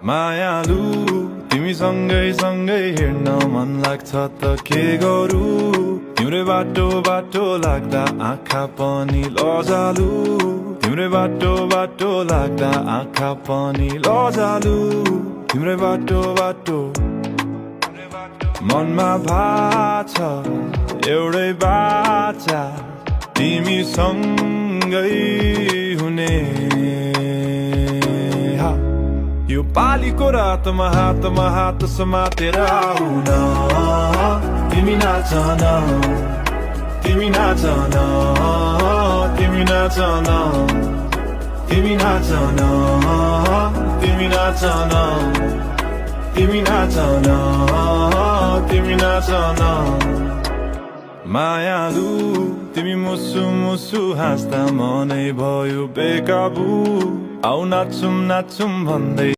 मायालु तिमी सँगै सँगै हिँड्न मन लाग्छ त के गरौँ तिम्रै बाटो बाटो लाग्दा आँखा पनि लजालु तिम्रै बाटो बाटो लाग्दा आँखा पनि लजालु तिम्रै बाटो बाटो मनमा भाछ एउटै बाचा तिमी सँगै हुने यो पालीको रातमा हात समातेर आउन तिमी नाचन तिमी नाचन तिमी नाचन तिमी नाचन तिमी नाचन तिमी नाचन तिमी नाचन मायालु तिमी मुसु मुसु हाँस्दा मनै भयो बेकाबु आउ नाचुम नाचुम भन्दै